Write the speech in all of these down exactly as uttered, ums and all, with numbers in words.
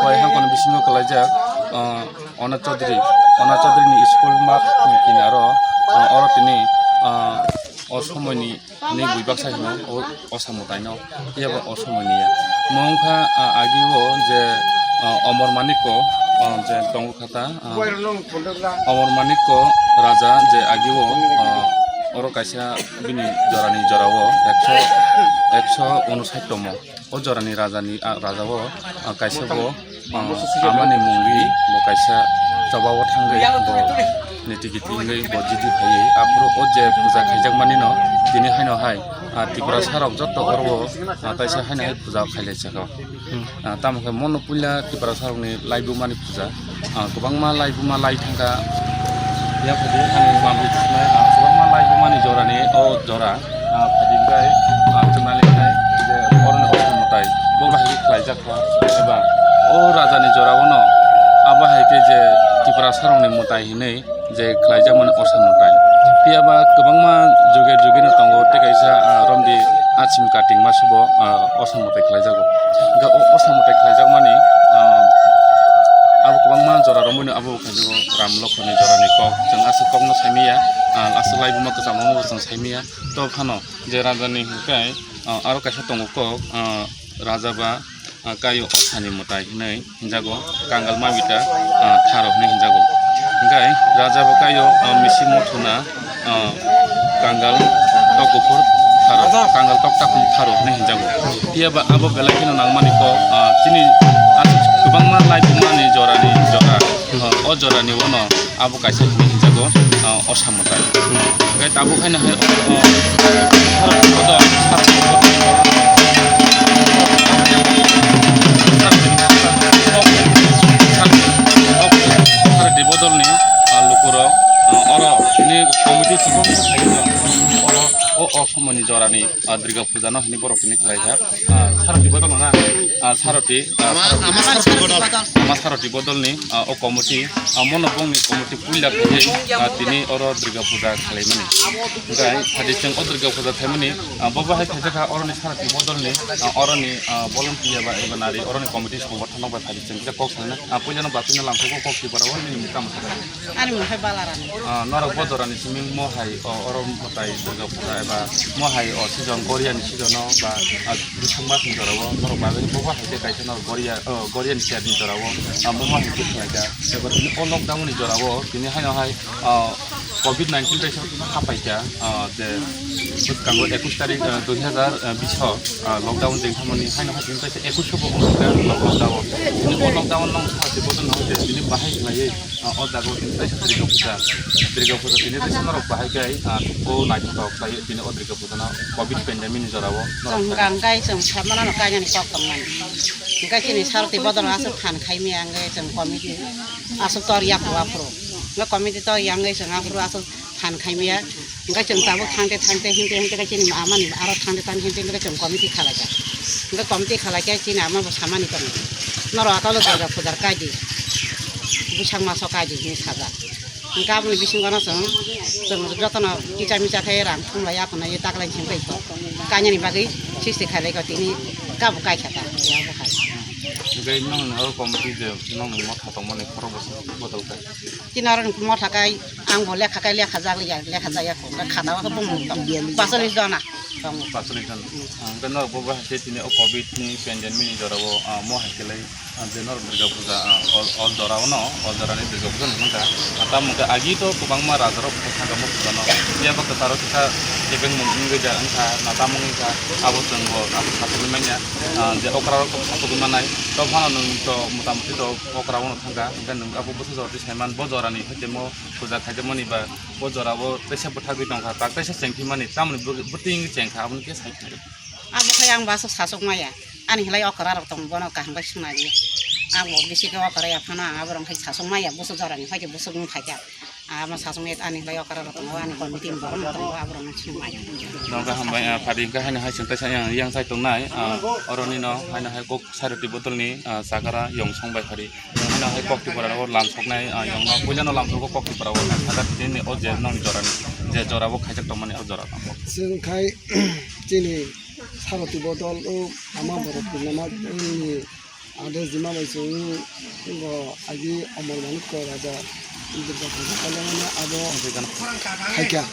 Bai hangkoni bisingo kwlaijak, ah, Ona Chaudhary, Ona Chaudhary ni school mat ni kinaro, ah, oro tini, ah, o somoi ni ni bui baksa hino o, o samo taino, yaba o somoi ni ya. Mo wngkha, ah, agi o je, ah, Omor Manik ko, ah, je tongo khata, ah, Omor Manik ko raja je agi o, ah, oro kaisa bini jorani jora o ekso, ekso unosat tomo. O jorani rajani, ah, raja o, ah, kaisa bo, ah, amani mungwi bo kaisa choba o thangwi bo niti giti wngwi bo jiti phaiwi aphuru o je puja khaijakmani no tini haino hai, ah, Tiprasa rok jotto oro o, ah, taisa haino hai puja khailaichakha. Hmm. Ah, tamo khe mono puila Tiprasa rokni laibumani puja. Ah, kwbangma laibuma lai thangkha. Yang phadi ani mamwi thumai, ah, kwbangma laibumani jorani o jora, ah, phadi bai, ah, chwnali khai je oroni osomwtai bo bahai khe khlaijakha eba o rajani jora bono abo hai khe je Tiprasa rokni mwtai hinwi je khlaijakmani osomwtai. Phiya ba kwbangma juge juge no tongo tei kaisa, ah, romdi achim kating masubo, ah, osomwtai khlaijago. Hwnkhe o osomwtai khlaijakmani, ah, abo kwbangma jora romwi no abo Khajago Ram Lokhoni jorani kok, chwng aswk kokno saimanya, ah, aswk laibuma kwchangma bo chwng saimanya. To phano je rajani hwnkhe, ah, aro kaisa tongo kok, ah, raja ba, ah, kaio osani mwtai hinwi hinjago, kangal mabita, ah, tharo hinwi hinjago. Hwnkhe raja ba kaio, ah, misi muthuna, ah, kangal tok kuphur tharo, kangal tok takhum tharo hinwi hinjago. Phiya ba abo belai kheno nangmani kok, ah, chini, ah, kwbangma laibumani jorani jora, ah, o jorani uano abo kaisa hinwi hinjago, ah, osa mwtai. Hwnkhe tabuk haino hai, ah, Sarati bodolni, ah, lukurok, ah, oro ni committee chubamsa khaijak oro o, o somoni jorani, ah, Durga puja no hini borok hini khlai kha. Ah, Sarati bodol na, ah, Sarati, ah, Ama, Sarati. Ama Sarati bodol. Ama Sarati bodolni, ah, o committee, ah, mono bongni committee puila khaijai, ah, tini oro Durga puja khalaimani. Hwnkhe phadi chwng o Durga puja khaimani, ah, bo bahai khaijak kha oroni Sarati bodolni, ah, oroni, ah, volunteer ba eba nari oroni committee songbothano bai phadi chwng kok sanai. Ah, puilano bapino lamsogo kok Tripura o nini mita mwsaka. Ani mung hai Balarani. Ah, norok bo jorani simi mo hai, o, oro mwtai Durga puja eba mo hai, o, season Goria ni season o ba, ah, Bising mas ni jora o norok bagwi bo bo hai khe kaisa norok Goria, o, Goria ni chair ni jora o, ah, mo mo hai khe khlai kha. Eba tini o lockdown ni jora o tini haino hai, ah, covid nineteen kaisa hapai kha, ah, je bwskango ekush tarik, ah, dui hazar bish o, ah, lockdown tengthamani haino hai tini kaisa ekush o bo wngkha lockdown o. Tini o lockdown no wngkha se bo no je tini bahai khlaiwi. Ah, o jaga o tini kaisa Durga puja, Durga puja tini kaisa norok bahai khe, ah, o naithotok khlai tini o Durga puja no covid pandemic ni jora o norok. Chwng hwnkha hwnkhe chwng saimano no kainani kok tongmani. Hwnkhe chini Sarati bodol aswk phan khaimaya hwnkhe chwng committee aswk tor yak o aphuru. Hwnkhe committee tor ya hwnkhe chwng aphuru aswk phan khaimaya. Hwnkhe chwng tabuk thangte thangte hinte hinte khe chini amani aro thangte thangte hinte hinte khe chwng committee khalaikha. Hwnkhe committee khalaikhe chini ama bo samani tongo. Norok akalo Durga pujar kaidi. Bwsang maso kaidi hinwi sajak. Hwnkhe aboni bisingo no chwng, chwng jotono kicha micha khe rang thumlai aphunai taklai chengbai kho. Kainani bagwi sisti khailai kho tini kabo kaikha ta. Hwnkhe nong aro committee je nong motha tongmani khorok bwswk bodol khe. Chini oro ni motha kai ang bo lekha kai lekha jak ya, lekha jak ya ko. Khata o bumung tong. Pasolis jona tong. Pasolis jona. Ang ke norok bo bahai se tini o covid ni pandemic ni jora o, ah, mo hai kelai, ah, je norok Durga puja, ah, ol, ol jora o no, ol jora ni Durga puja no nang kha. Ah, tamo ke agi to kwbangma raja rok thang kha mo puja no. Ya ba kwcharo kisa kebeng mung wngwi ja wng kha, na tamo wng kha, abo chwng bo abo sathogwi manya, ah, je okra rok sathogwi manai. To phano nwng to mota moti to okra o no thang kha, hwnkhe nwng abo bwsajora twi saiman bo jora ni hai temo. Puja khaijakmani ba bo jora o teisa bwthagwi tongkha, tak teisa chengphimani, tamoni bw-, bwtwi wngwi chengkha, aboni khe sai khnai. Abo khai ang baso sasok maya, ani hilai okra rok tong bono kaham bai swngnai. Ang bo bisi khe okra ya phano ang aborok khai sasok maya, busu jora ni khai khe busu wng phaikha. Amo sasok maya ani hilai okra rok tongo, ani committee ni borok rok tongo, aborok no swngnai. Nokha hambai, ah, phadi hwnkhe haino hai chwng teisa yang, yang sai tongnai, ah, oroni no haino hai kok Sarati bodol ni, ah, chakara Yongsong bai phari. Hwnkheno hai kok Tripura o lamsoknai, ah, yongno puilano lamsogo kok Tripura o sajak tini o je nokni jorani, je jora o khaijak tongmani o jora tamo. Chwng khai chini Sarati bodol o ama borok tongmani Ade jima bai chwng bo agi Omor Manikko raja Durga puja kailaimani abo khaikha.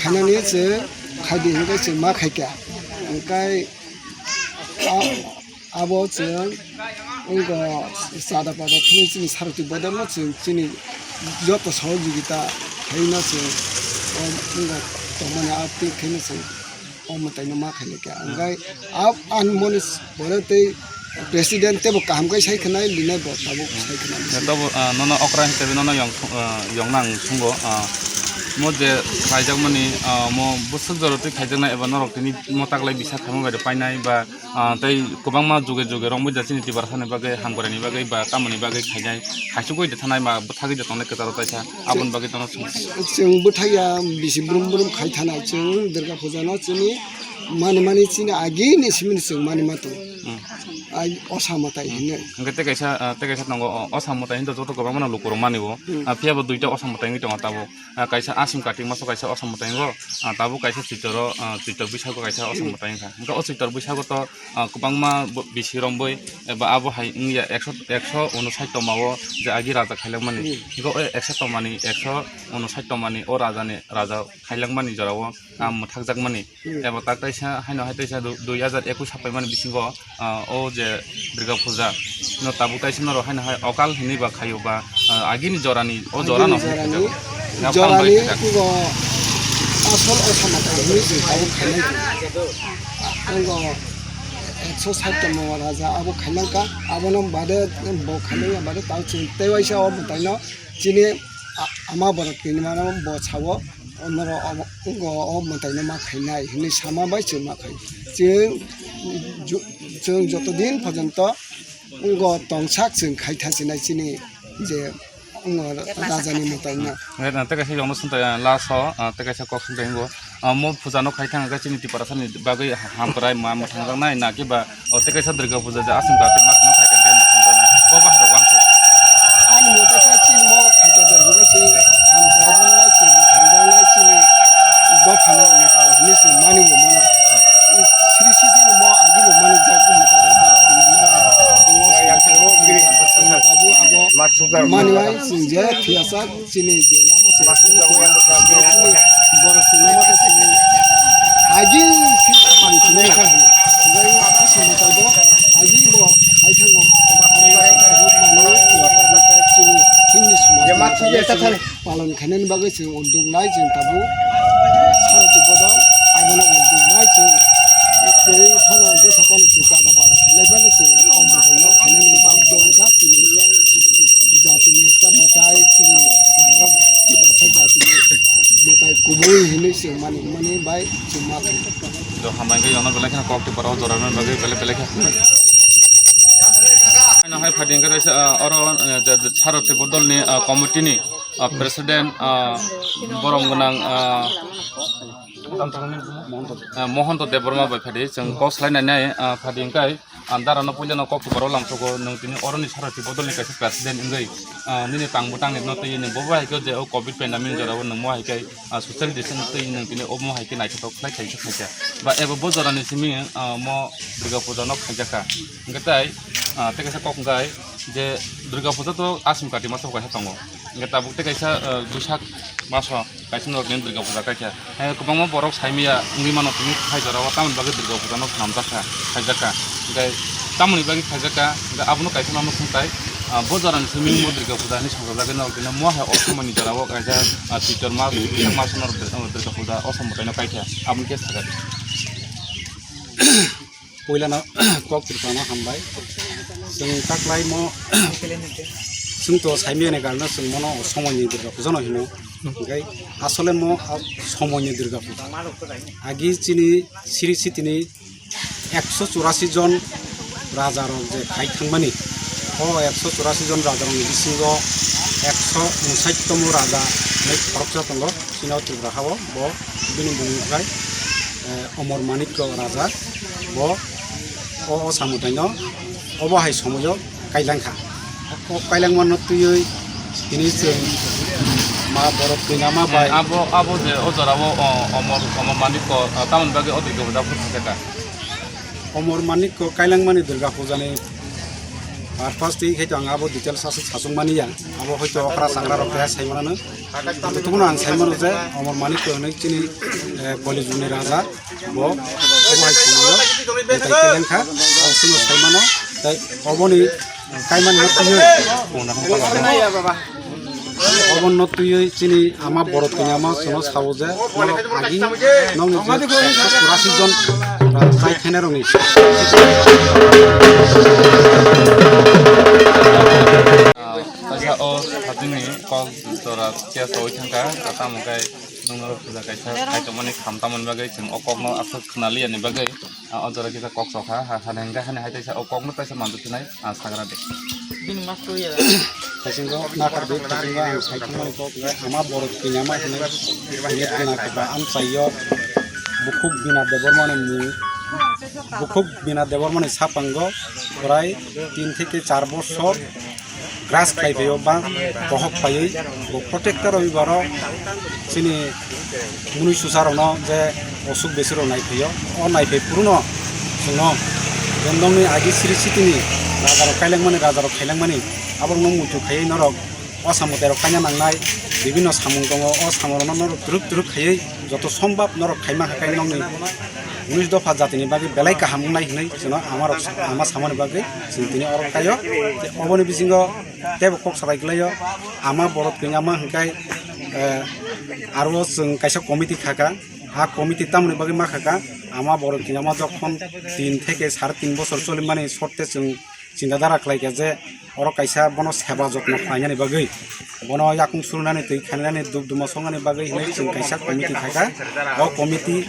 Khainani chwng khaidi hinwi chwng ma khaikha. Hwnkhe a-, abo chwng wngkha chada pada thangwi chini saroti bodolno chwng chini joto sohojogita khaina chwng o wngkha tongmani a twi khaina chwng. O mwtaino ma khainai khe. Hwnkhe a, ani moni s-, pore tei president teibo kaham khe sai khwnai, linai bo tabuk sai khwnai. Tobo, ah, nono okra hisabe nono yong, ah, yong nang sungo, ah, mo je khaijakmani, ah, mo bwswk jora twi khaijaknai eba norok tini mo taklai bisa khaima bai rw painai ba, ah, tei kwbangma juge juge rwngwi da chini Tiprasani bagwi, hamkraini bagwi ba tamoni bagwi khainai, khaisugwi da thanai ma bwthagwi da tongnai kwcharo taisa. Aboni bagwi tono song. Chwng bwthai ya bisi brum brum khai thana, chwng Durga puja no chini mani mani chini agini simini chwng mani ma tongo. Hmm. Ai osa mwtai hinwi. Hwnkhe tei kaisa, ah, tei kaisa tongo, o, osa mwtai hinwi joto kwbangma no lukurok mani o. Hmm. Ah, phiya bo duita osa mwtai wngwi tongo tabuk. Ah, kaisa asim katik maso kaisa osa mwtai wngo. Ah, tabuk kaisa Chitoro, ah, Chitor Bwsaigo kaisa osa mwtai wngkha. Hwnkhe o Chitor Bwsaigo to ah, kwbangma bo-, bisi romwi eba abo hai wngya ekso, ekso unosai toma o je agi raja khailangmani. Hmm. Hwnkhe o ekso tomani, ekso unosai tomani o rajani, raja khailangmani jorao, ah, mwthakjakmani. Hmm. Eba tak taisa haino hai taisa du-, dui hajar ekwis sapaimani bisingo, ah, o je Durga puja no tabuk taisa norok haino hai okal hinwi ba khaio ba, ah, agini jorani, o jorano agini jorani, khaijak. Jorani khaijak. Asol o sama hinwi se tabuk khainai. Ango ekso sait tongma raja abo khainangkha, abono bade bo khainangya bade tang chini tei waisa o mwtaino chini a-, ama borok tini mano bo sao, onoro obo, o mwtaino ma khainai hinwi sama bai chwng ma khai. Chwng ju-, chwng joto din porjonto ongo tongsak chwng khai thachinai chini je Wng rajani mwtai no. Tei kaisa yongno swngtai, ah, last o, ah, tei kaisa kok swngtai wngo. Ah, mo puja no khai thang khe chini Tiprasa ni bagwi hamkrai ma mwthangjaknai na khe ba, o tei kaisa Durga puja je aswk Kartik mas no khai khe mwthangjaknai. Bo bahai rok uansuk. Ani mwtai khe chini mo khai khe de hwnkhe se hamkrai mannai, chini mwthangjaknai, chini dopha no mwtai hinwi se mani bo mano. Sri sri khe mo agi bo mani jak bo mwtai rok borok tini ma. Abo abo Mani bai chwng je phiya sak chini je lama se chini borok chini lama se chini agi si chini chini kha gai asa mata bo agi bo ai thango mani chini himni samaj palon khainani bagwi chwng udduk nai chwng tabuk saroti bodol abono udduk nai chwng tei phano je sakano chwng chada bada khailai phano chwng o mwtai no khainani bagwi wngkha chini jatini ekta mwtai chini borok Tiprasa jatini mwtai kubui hinwi chwng mani mani bai chwng ma khaikha. Do hambai khe yongna belai kheno kok Tiprasa o jora rwna bagwi belai belai khe. Ano hai phadi wngkha kaisa, ah, oro, eh, je, je saroti bodol ni, ah, committee ni ah, president, ah, borom gwnang, ah, ah, Mohonto Debbarma bai phadi chwng kok salainai nai, ah, phadi hwnkhe, ah, dara no puila no kok tubaro lamsogo nwng tini oroni saroti bodol ni kaisa president wngwi, ah, nini tang bwtang ni no twi nwng bo bai khe je o covid pandemic ni jora o nwng mo hai khe, ah, social distance twi nwng tini omo hai khe naithotok khlai khaisa khaisa ba ebo bo jora ni simi, ah, mo Durga puja no khaijak kha hwnkhe tai, ah, tei kaisa kok hwnkhe je Durga puja to aswk kati masa bo kaisa tongo. Hingke tabuk tei kaisa, eh, Buisak maso kaisa norok ni Durga puja kaikha. Eh, kwbangma borok saimaya wngwi mano tini hai jora o tamoni bagwi Durga puja no swnamjak kha, khaijak kha. Hingke tamoni bagwi khaijak kha, hingke abono kaisa mano swngtai, ah, bo jora ni simi bo Durga puja hinwi swngjak jagwi norok tini mo hai o somoi ni jora o kaisa, ah, Chaitor mas, Buisak maso norok Durga, Durga puja o somoi no kaikha, aboni khe sakha di. Puilano kok Tripurano hambai. Chwng taklaimo, chwng to saimiyani karno chwng mono somoini Durga Puja no hino. Hwnkhe asole mo a somoini Durga Puja. Agi chini siri sitini ekso churasi jon raja rok je khai thangmani. O ekso churasi jon raja rokni bisingo ekso unsait tomo raja hinwi khoroksa tongo. Chini o Tripura hao bo bini bumung khlai, eh, Omor Manikko Raja, bo o, o samwtaino obo hai somoio kailang kha. O kailangmano twiwi tini chwng ma borok twinama bai. Abo, abo je o jorao, o, Omor, Omor Manikko, o, tamoni bagwi o Durga Puja phuru kha kha. Omor Manikko kailangmani Durga Pujani Purpose twi khai to ang abo details aswk sachung mani ya. Abo hoito okra chakra rok keha sai manano. Jotokhno ang sai mano je Omor Manikya hwnwi chini, eh, Koliyugni raja, bo obo hai songwio mutai keleng kha, o chwngno sai mano. Tai oboni kaimani no twiwi, obono twiwi chini ama Borot Kini Ama chwngno sao je, norok agi nokni je ekso churasi jon rajai khainai rokni Kaisa o satingni kok jora khe sawi thangkha, tamo khe nwng norok puja kaisa khai tongmani kham tamoni bagwi chwng o kokno aswk khna liyani bagwi, ah, o jora kisa kok sokha, ha, hani hwnkhe hani hai taisa o kokno taisa manjak sinai, ah, sagra de. Bisingo nakardi, bisingo ang sai thangmani kok le ama Borot Kini Ama hinwi hinwi khna kha amchaio bukhuk Bina Debbarmani mung, bukhuk Bina Debbarmani sapango prai tin theke char bosor grass khlai phaio ba bohok phaiwi bo protector rwi baro chini mwnwi susa rokno je osuk besik rok nai phaio, o nai phai phuru no chwngno je nokni agi siri sitini raja rok kailang mani, raja rok khailangmani aborokno muitu khaiwi norok o samung terok kaina nangnai, bibinno samung tongo, o samung rokno norok twrwk twrwk khaiwi joto sombab norok khaima kha khe nokni unis dopha jatini bagwi belai kaham wngnai hinwi chwngno ama rok, ama samani bagwi chwng tini oro khaio. Tei oboni bisingo teibo kok salai kwlaio, ama Borot Kini Ama hwnkhe, eh, aro chwng kaisa committee khakha, a committee tamoni bagwi ma khakha, ama Borot Kini Ama jokhon tin theke sare tin bosor cholimani sotte chwng chinta dhara khlai kha je oro kaisa bono seba jotno khlainani bagwi, bono yakung surunani, twi khainani, dup duma songani bagwi hinwi chwng kaisa committee khaikha. O committee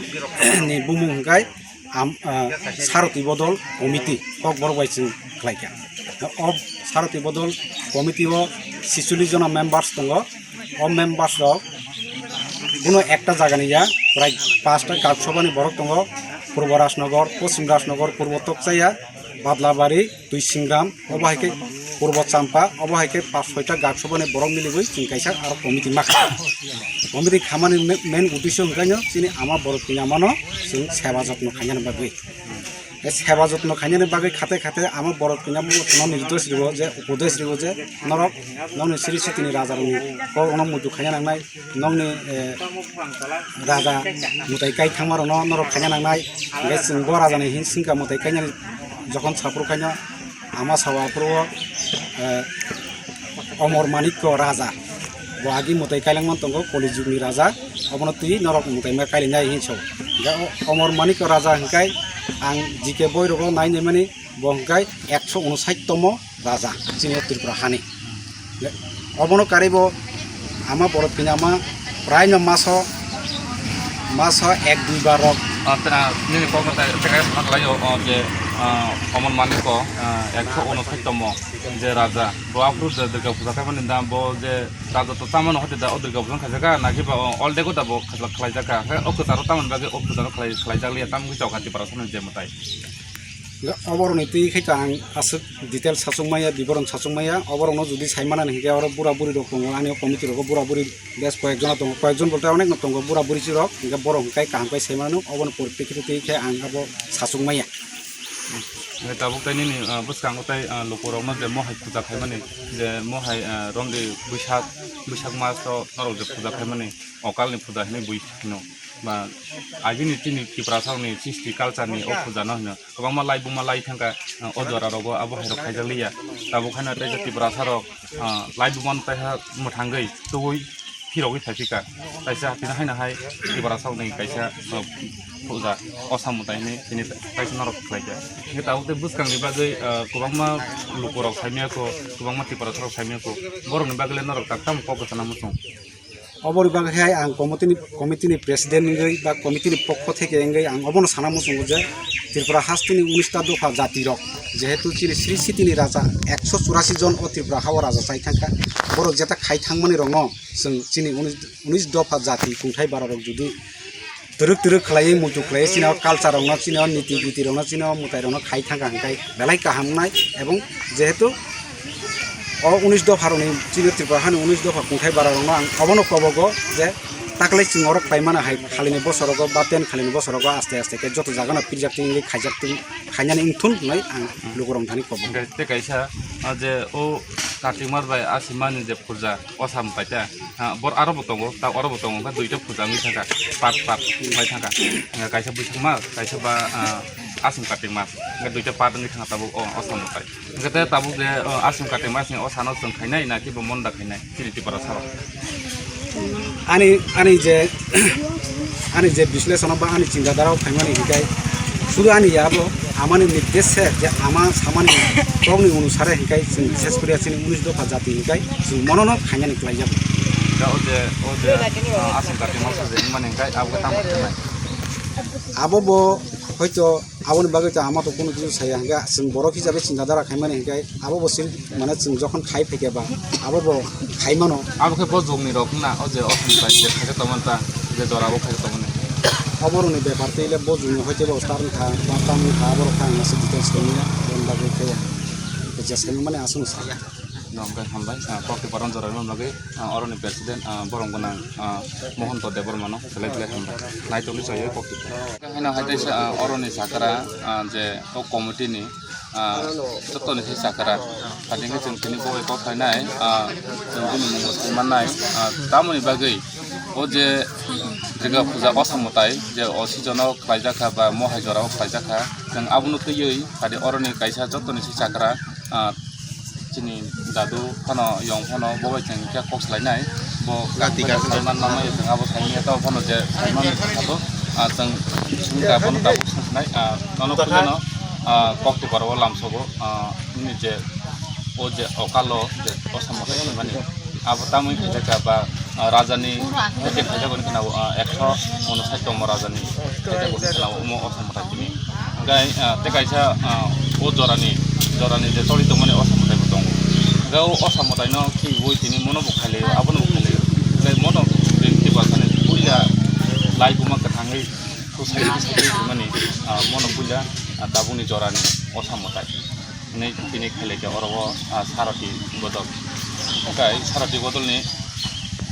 ni bumung hwnkhe am-, ah, Saroti Bodol Committee, Kokborok bai chwng khlaikha. O Saroti Bodol Committee o sicholish jona members tongo. O members rok bono ekta jagani ya, prai pasta Gak Sabha ni borok tongo, Purbo Rajnagar, Poschim Rajnagar, Purbo Tokchaya, Badlabari, Tuisingram, obo hai khe Purbo Champa, obo hai khe pas soita Gak Sabha ni borok miliwi chwng kaisa aro committee ma kha. Committee khamani me-, main uddesho hwnkhe no chini ama Borot Kini Amano chwng seba jotno khainani bagwi. Tei seba jotno khainani bagwi khate khate ama Borot Kini Ama bono nirdesh riwo je, upodesh riwo je, norok nokni siri sitini raja rokni kok rokno muitu khaina nangnai, nokni, eh, raja mutai kai thangma rokno norok khaina nangnai. Hingke chwng bo raja ni hin singka mutai kainani jokhon saphuru khaino ama sao aphuru o, eh, Omor Manikya raja, bo agi mutai kailangma tongo, Koli jugni raja, obono twi norok mutai ma kailainai hinwi sao. Hingke o Omor Manikya raja hingkai ang G K boi rogo nai naimani, bo hingkai ekso unosait tomo raja chini o Tripura hani. Obono karwi bo ama Borot Kini Ama prai no maso, maso ek dui bar rok. Ah, tena nini kok no tai, tena sama khlai o, o je, ah, Omor Manikya, ah, ekso unosait tomo je raja. Bo aphuru je Durga puja khaimani da, bo je raja to chamano hote da, o Durga puja khaijaka, naki ba o all day go da bo khlai, khlaijaka. Hingke o kwcharo tamoni bagwi o puja no khlai, khlaijak liya, tamoni chao kha Tiprasa ni je mwtai. Oboroni twi khai to ang aswk detail sachung maya, biboron sachung maya. Oborokno jodi sai manani hingke oro bura buri rok tongo, ani o committee rogo bura buri bes koyek jona tongo, koyek jon bolte onek no tongo bura buri chirok, hingke borok hingke kaham kai sai manano, obono poripekkito twi khe ang abo sachung maya. Hingke tabuk tai nini, ah, bwskango tai, ah, lukurokno je mohai puja khaimani, je mohai, ah, romdi Buisak, Buisak maso norok je puja khaimani, okalni puja hinwi bui hino. Ba agini chini Tiprasarokni sisti culture ni o puja no hino. Kwbangma lai buma lai thangkha, ah, o jora rogo abo hai rok khaijak liya. Tabuk haino teisa Tiprasarok, ah, lai buma no taiha mwthangwi tubui phirogwi phaiphika. Kaisa tini haino hai Tiprasarokni kaisa, ah, puja o samung tai hinwi tini kaisa norok khlaikha. Hingke tabuk tei bwskangni bagwi, ah, kwbangma lukurok saimaya kho, kwbangma Tiprasarok saimaya kho. Borokni bagwi le norok tak tamo kok kwchana muchung. Oboni bagwi hai ang committee ni, committee ni president wngwi ba committee ni pokho theke wngwi ang obono sana muchungo je Tripura hasteni unis ta dopha jati rok jehetu chini sri sitini raja ekso churasi jon o Tripura hao raja chai thangkha, borok jeta khai thangmani rokno chwng chini unis, unis dopha jati kungthai bara rok jodi twrwk twrwk khlaiwi muitu khlaiwi chini o culture rokno, chini o niti giti rokno, chini o mwtai rokno khai thangkha hwnkhe belai kaham wngnai. Ebong jehetu o unis dopha rokni, chini Tripura hani unis dopha kungthai bara rokno ang obono kobogo je Taklai chwng oro khlai mano hai khalini bosorogo ba ten khalini bosorogo aste aste khe joto jagano pirjak twi wngwi khaijak twi khainani wngthun hwnwi ang lukurok thani kobo. Hwnkhe tei kaisa, ah, je o Kartik mas bai Asimani je puja o sam paita, ah, bor aro bo tongo, ta oro bo tongo, hwnkhe duita puja wngwi thangkha, part part wngwi thangkha. Hwnkhe kaisa bwswkma, kaisa ba, ah, Asim Kartik mas, hwnkhe duita part wngwi thangkha tabuk o, o sam pai. Hwnkhe tei tabuk je, o, Asim Kartik mas ni o sano chwng khainai na kibo monda khainai chini Tripura saro? Ani, ani je, ani je bisleshono ba ani chinta dhara o khaimani hikai, sudu ani ya bo amani nirdesh se je ama samani kokni onusare hikai chwng bises koriya chini unis dopha jati hikai chwng monono khainani kwlaijago. Da o je, o je, ah, Asim Kartik mas je wngmani hikai abo tamo khainai? Abo bo hoito Aboni bagwi to ama to kunu kisu saya hwnkhe chwng borok hisabe chinta dhara khaimani hwnkhe abo bo sil mane chwng jokhon khai phaikhe ba abo bo khai mano. Abo khe bo jongni rok wngna o je o samtai je khaikhe tongmani ta je jora bo khaikhe tongmani. Oborokni bepar twi le bo jongni hoite bo star wngkha ba tam wngkha aborok kha ang aswk details tongya aboni bagwi khe ya. Khe je saimani aswk saya. No, hwnkhe hambai, ah, kokti paron jora rwna bagwi, ah, oroni president, ah, borom gwnang, ah, Mohonto Debbarmano belai belai hambai. Naitokni chaywi kokti. Haino hai teisa, ah, oroni sakra, ah, je o committee ni, ah, jottoni se sakra. Phatingkhe chwng tini bo kok khainai, ah, chwng bini mungbo sai mannai, ah, tamoni bagwi o je Durga puja o samwtai je o season o khlaijak kha ba mohai jora o khlaijak kha, chwng abono twiwi phadi oroni kaisa jottoni se sakra, ah, chini dadu phano, yong phano, bo bai chwng khe kok salainai. Bo Gati gati. Saiman mamai chwng abo saimanya, tamo phano je saimanya sabo, ah, chwng sumka bono tabuk swngnai, ah, nono puilano, ah, kokti borok o lamsogo, ah, nini je o je okalo je o samwtai saimani. Abo tamwi khaijak kha ba, ah, rajani meeting khaijak hwnwi khna-o, ah, ekso unsait tongmo rajani khaijak hwnwi khna-o omo o samwtai tini. Hwnkhe, ah, tei kaisa, ah, o jorani, jorani je choli tongmani o samwtai bo tongo. Hwnkhe o, o samwtaino khibiui tini mono bo khailaio, abono bo khailaio. Hwnkhe mono bini khibiui phano puila lai buma kwthangwi khusai khusai hwnmani, ah, mono puila, ah, tabukni jorani o samwtai. Hwnwi tini khailai khe oro o, ah, saroti bodol. Hwnkhe saroti bodolni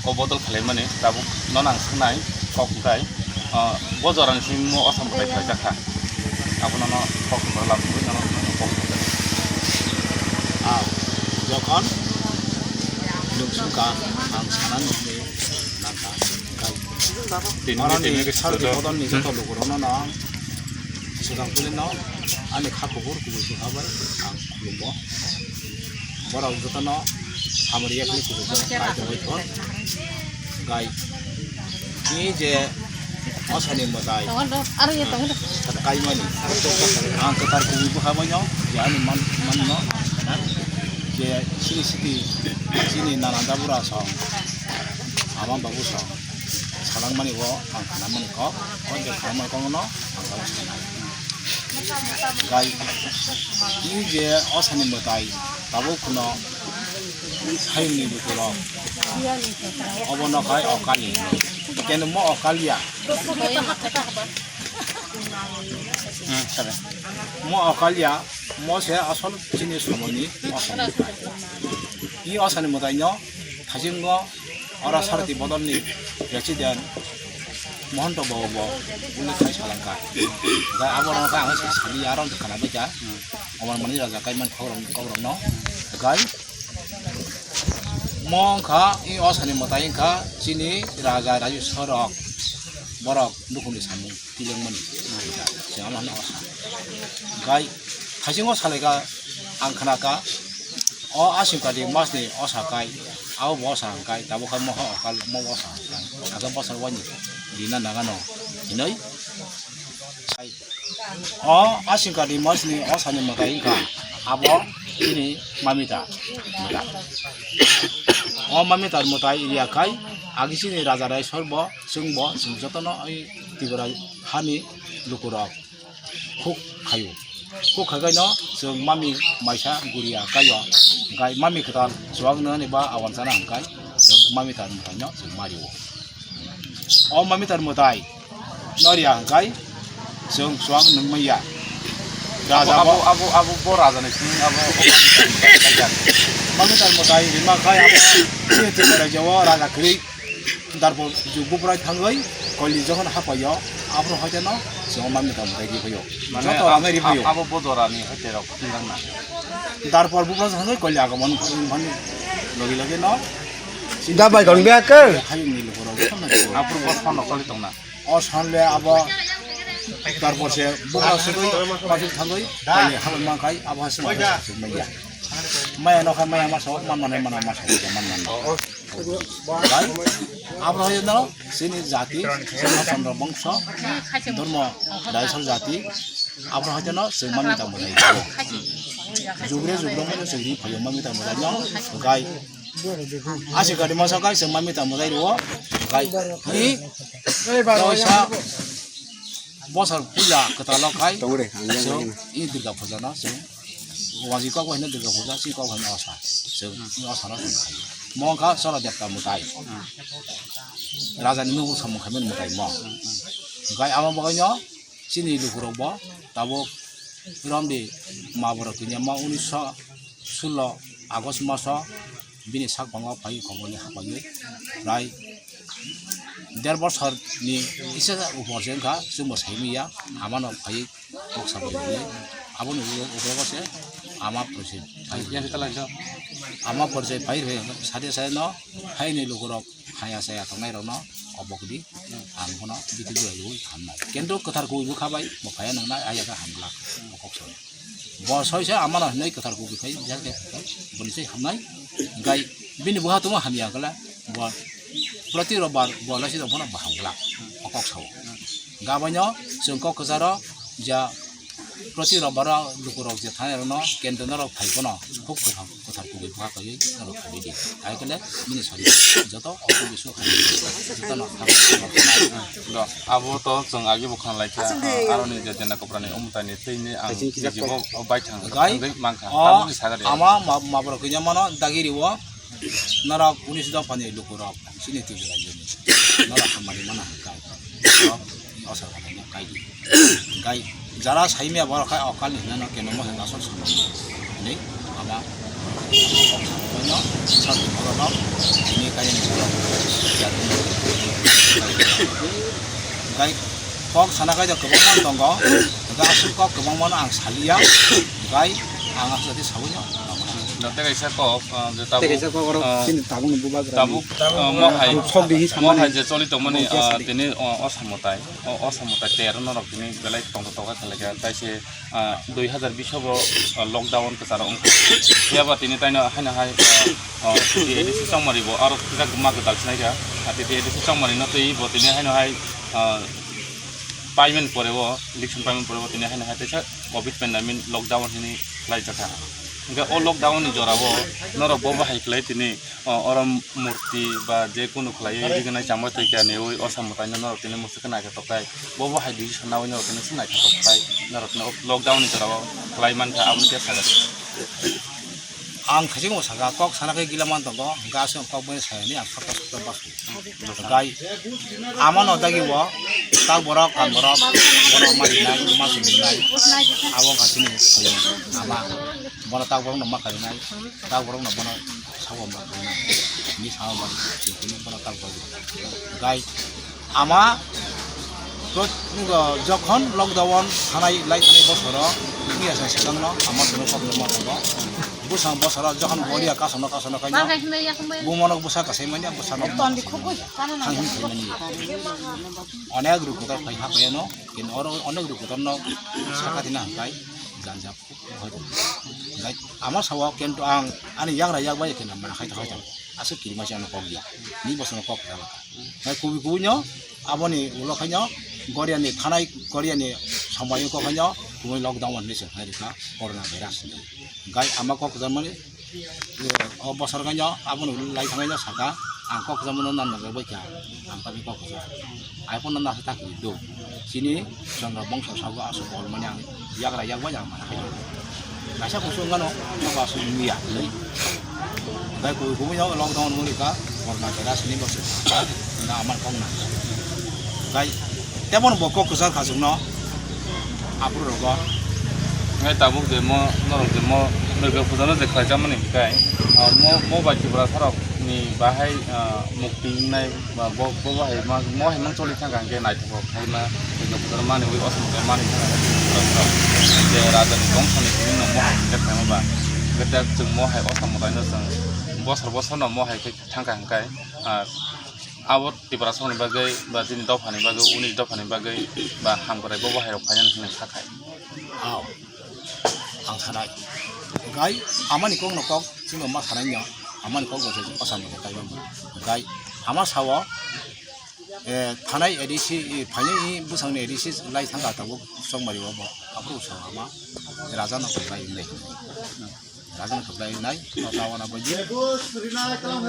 o bodol khailaimani tabuk nono ang swngnai kok hwnkhe, ah, bo jorani simi mo o samwtai khlaijak kha. Abono no kok hwnba lam sugui nono kok hwnba. Ah, jokhon nwng sungkha ang sanani hwnwi nangkha. Tini, oroni tini ke saroti sudo. Bodolni joto lukurokno no ang swkang kulino ani kha kubur kubui bwkha bai ang khulumgo. Borok jotono hamari yakni kubui bai tongwi thon. Gai ni je osani mwtai kaimani ang kwthar kubui bwkha baino je ani man, manno je chini siti chini nana dabura song ama babu song salangmani o ang khanamani kok o je khanamani kokno ang kok sanai. Gai ni je osani mwtai tabuk phano hayungni bukurok obono khai okali kenu mo okalia. Hmm, sabe. Mo okalia, mo se asol chini somoni osani mwtai. I osani mwtaino thasingo oro saroti bodolni president Mohonto Babu bo uli khai salangkha. Gai abo rok ang se sali aro khana bacha. Oman mani raja kai man khorong khorong no. Gai mo wngkha i osani mwtai wngkha chini raja raju sorok borok dukhumni samung. Tiyangmani. Siyang mano osa. Gai, thaising osa leka, ang khnaka, o Asim Kartik masni osa kai, abo bo osa kai, tabuk kha moha okal, mo osa kai. Aga bosor wani, dina nangano, hinoi. Sai. O Asim Kartik masni osani mwtai wngkha, abo ini mamita. O mamita mwtai iriya kai, agi sini raja rai sorbo, chwngbo, chwng jotono oi Tripura hani lukurok huk khaio. Huk khagaino chwng mami maisa guriya kaio. Hwnkhe mami kwtal chuwakno ni ba awan sana hwnkhe chwng mami tar mwtaino chwng mario. O mami tar mwtai noriya hwnkhe chwng chuwak nungmaya. Raja abo, bo abo, abo, abo bo raja ni simi abo. Mami tar mwtai rima khai abo. Raja kwrwi. Darpor jug buprai thangwi koili jokhon hapaio, abro hoiteno chwng ma mita mutai ri phaio. Mane Joto rang ri phaio. Abo bodorani hoite rok tingang na. Darpor bupra thangwi koili agomon phani logi logi no. Da bai gong bia khe. Hayung ni lukurok. Apur bos phano koli tongna. O sanle abo darpor se bupra sugwi pajik thangwi koili habang mangkai abo hasu maya. Maya nokha maya masa man mane mana masa man man. Bai, abro hai no, sini jati, sini Chandra bongso, dormo, Daisal jati, abro hai no, sini mami tamo dai. Jugre jugro mano, sini phayo mami tamo dai no, gai. Asi gari masa gai, sini mami tamo dai ro, gai. Ni, doisa, Bosor puja kwtal o khai. Tongre, ang yang chwng yang. I Durga puja no chwng. Waji kok bai hino Durga puja, si kok bai hino osa. Chwng, i osa no chwng khai. Mo kha Chora Debta mutai. Raja ni nugro samung khaimani mutai mo. Gai amo bagwi no chini lukurok bo tabuk romdi ma borok tini ma unisho sullo August maso bini sak bangma phai khobor ni hapaiwi prai der bosor ni kisa upor se wngkha chwngbo saimanya amano phai kok sabai hwnwi aboni ulo ulo se ama porse phai ama porse phai rwe sade sade no haini lukurok haya saya tongnai rokno obokdi ang bono bithi jora rwi hamnai kendo kwthar kubui bwkha bai bo phaya nangnai ayakhe hamglak kok sabai. Bo soisa amano hinwi kwthar kubui khai, boni sai hamnai. Gai bini buha tongma hamya kala, bo proti robar bo laisi dong phano baham kala, o kok sao. Gabaino chwng kok kwcharo ja proti robar o lukurok je thani rokno kendro norok phai bono huk kwthar kubui buha kaiwi norok khaidi. Hai kale bini sari joto osu bisu khai joto no kham. Do, abo to chwng agi bo khna laikha, Aswk de. Ah, aroni je jena koprani umtani twi ni ang Kaising kijak niji bo, o bai thang Gai, thangwi mankha. O, Tabukni saga de. Ama ma, ma borok kanya mano dagiri o. Norok unis dophani lukurok sini twi jora jeni. Norok hamari mana hangkai. O, o sa hwnwi kai di. Gai, jara saimya borok khai o kal ni hwnwi no keno mo hwnwi asol sama. Ni, ama, no, sa borok no, ini kaya ni borok. Gai, kok sana kai da kwbangma tongo. Hwnkhe aswk kok kwbangmano ang saliya. Gai ang aswk khe saui no. Tei kaisa kok, ah, je tabuk, Tei kaisa kok oro ah, chini tabukni bubagra tabuk, ni. Ah, mohai, Ang sok di hi mohai samani. Je choli tongmani, Mohai ah, sadi. Tini, ah, osamotai, o, osamotai tero norok tini belai tongthok tongkha khlaikha. Tai se, ah, dui hazar bish o bo, ah, lockdown kwcharo wngkha. Phiya ba tini taino haino hai, ah, ah, T T A D C chongmari bo aro kisa ma kwtal sinai kha. Ah, T T A D C chongmari no twi bo tini haino hai, ah, Payment pore o, election payment pore o tini haino hai teisa covid pandemic lockdown hini khlai jakha. Hingke o lockdown ni jora o norok bo bahai khlai tini, o, oro murti ba je kunu khlai rignai chama twi kani oi osa mwtai no norok tini muchuk khe naikhe toktai. Bo bahai decision naui norok tini se naikhe toktai. Norok tini o lockdown ni jora o khlai mankha aboni khe sajakha. Ang khaisingbo saka, kok sana khe gila man tongo, hwnkhe aswk kok bai sayani ang sokta sokta basu. Gai, amano dagi bo, tak borok, kan borok, borok ma rinai, ma sum rinai, abo wngkha chini ama, bono tak borok no ma kharinai, tak borok no bono sabo ma kharinai, ni sabo ma sum bono tak borok. Gai, Ama, to, jokhon lockdown thanai, lai thanai bosoro, wngya sa swkangno, ama tongno problem ma tongo. Bwsang bosoro jokhon boria kasano, kasano kaino, bumano bwsa kasai manya, bwsano thang him khaimani. Onek rukutar phai ha kayano, kin oro onek rukutarno sakatina hwnkhe janja. Hoi tong. Gai, ama sawa kento ang ani yagra yak bai keno mana khai khai tong. Aswk kirima se ano kok ya. Ni bosong kok ya. Gai kubi kubi no aboni ulo khai no Goria ni thanai Goria ni sambai kok khai no kubi lockdown ni se khai rika corona virus ni. Gai ama kok jamani o bosor khai no aboni ulo lai thanai no saka ang kok jamano nan nang bai kha ang tabi kok ja. Ai phone no nasa tak do. Chini Chandra bongso sago aswk hor mani ang yagra yak bai ang mana khai. Kaisa kusu ngano ba aswk muya. Bai ku ku yo lockdown muri ka corona virus ni bosok. Na amar kong na. Gai tebon bo kok kusar khasuk no. Apur rogo. Ngai tabuk de mo norok de mo Durga Puja no je khlaijakmani hwnkhe, ah, mo, mo bai Tiprasa rok ni bahai, ah, mukti wngnai, ba bo, bo bahai ma, mo hai mang choli thangkha hwnkhe naithotok khaima Durga Puja no manwi o samung khe manwi thangkha Tiprasa rok. Je raja ni bongso ni tini no mo hai khe khaima ba, hwnkhe chwng mo hai o samung no chwng bosor bosor no mo hai khe thangkha hwnkhe, ah, abo Tiprasa rok ni bagwi ba chini dopha ni bagwi, uni dopha ni bagwi ba hamkrai bo bahai rok phainani hwnwi kha khai. Ang sanai. Gai amani kok no kok chwngno ma sanai no. Amani kok no je kosam no kai bang. Gai ama sao, eh, thanai A D C, eh, phainai bwsang ni A D C lai thang ka tabuk chongmari o bo. Aphuru sao ama raja no kai bai nai. Raja no kai bai nai. Tao tao na bai.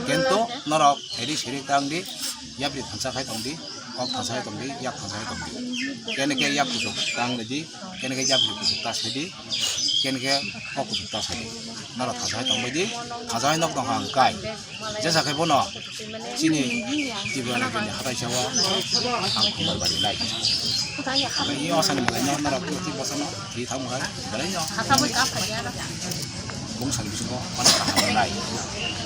Kento norok A D C ri tang di. Yapri thansa khai tong di. Kok thansa hai tong di, yak thansa hai tong di. Kene ke yak kusuk tang di, kene ke yapri kusuk ta sai di, kene ke kok kusuk ta sai di. Noro thansa hai tong di, thansa hai nok tong hang kai. Jesa khai bono chini Tripura rajyoni hatai sawa ang khumbar bari lai. Ini osani mulai noro purti bosano. Thwi thangma hai belai no. Bung sani bisingo mani kaham nai.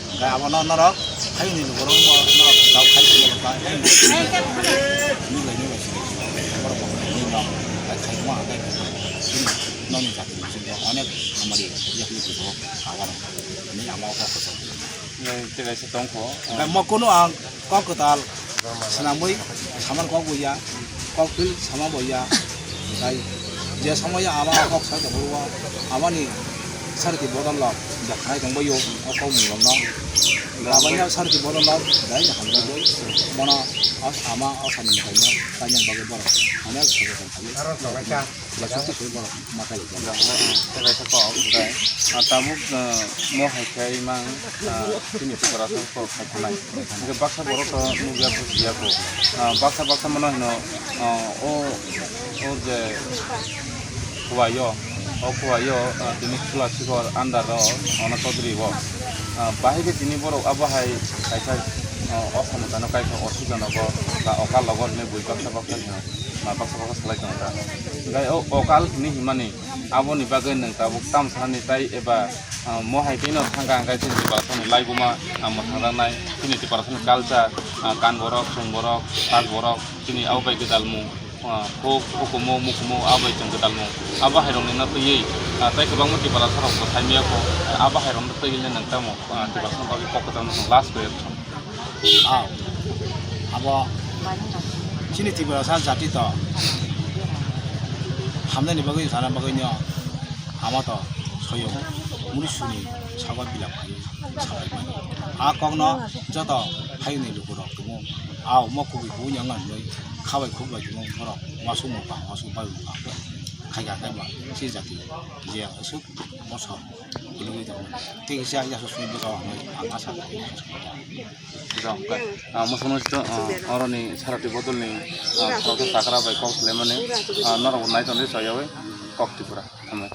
Hingke abono norok hayungni lukurok bo norok dao khai thangma ba. Nini lai nini lai sini. Borok bo nini no. Khai thangma hai. Nini jati bisingo onek hamari yakni lukurok awan. Nini ama ko kosong. Nai tei kaisa tongkho. Hingke mo kunu ang kok kwtal swnamwi samani kok bo ya, kok phil sama bo ya. Hingke je somoyo ama kok sai tongphuru o, amani sarti bodol rok bo khnai tongbaio, o kok mung rok no. Aboni sarti bodol rok dai hamjagwi bono o ama o sani mwtai no kainani bagwi borok onek sojo tongphuru. Aro tongkha. Lasuk twi borok makai rijak. Tei kaisa kok, hwnkhe, ah, tabuk, ah, mo hai khe mang, ah, chini Tiprasa kok khai thanai. Hwnkhe baksa borok to nukya, bujiya kok. Ah, baksa, baksa mano hino, ah, o, o je kuwaio, o kuwaio, ah, tini Khula Sikhor under o, ono Chaudhary o. Ah, bahai khe tini borok abo hai kaisa, ah, o samung tano kaisa orsi jonogo, ba okal logo hwnwi bui baksa, baksa hino. Ma baksa baksa salai tongo ta. Hingke o okal hini himani aboni bagwi nwng tabuk tam sanani tai eba, ah, mo hai tei no thangka hingke chini Tiprasani laibuma, ah, mwthang jaknai chini Tiprasani culture, ah, kan borok, chwng borok, tak borok, chini abo bai gwdalmung, ah, huk, hukumu, mukumu, abo bai chwng gwdalmung. Abo hai rokni no twiwi, ah, tai kwbangma Tiprasa rok bo saimaya kho, abo hai rokno twiwi le nwng tamo, ah, Tiprasani bagwi kok kwchangno chwng last khe. Aw, abo chini Tiprasa jati to hamnani bagwi, sana bagwino ama to soyung munisuni sago bilap khai sabai mani. A kokno joto hayungni lukurok tumo. Aw, mo kubui kubui nang nang hinwi khabai khukbai tumo borok wasukmung kaham wasuk bai khai kha khai ba si jati je aswk bosor. Tei kisa yaso sui bwsa ang asa. Jang khe, ah, mosono sito, ah, oroni sarati bodolni, ah, kok sakra bai kok slemani, ah, norok nai tongdi soyawi kok Tripura. Hambai.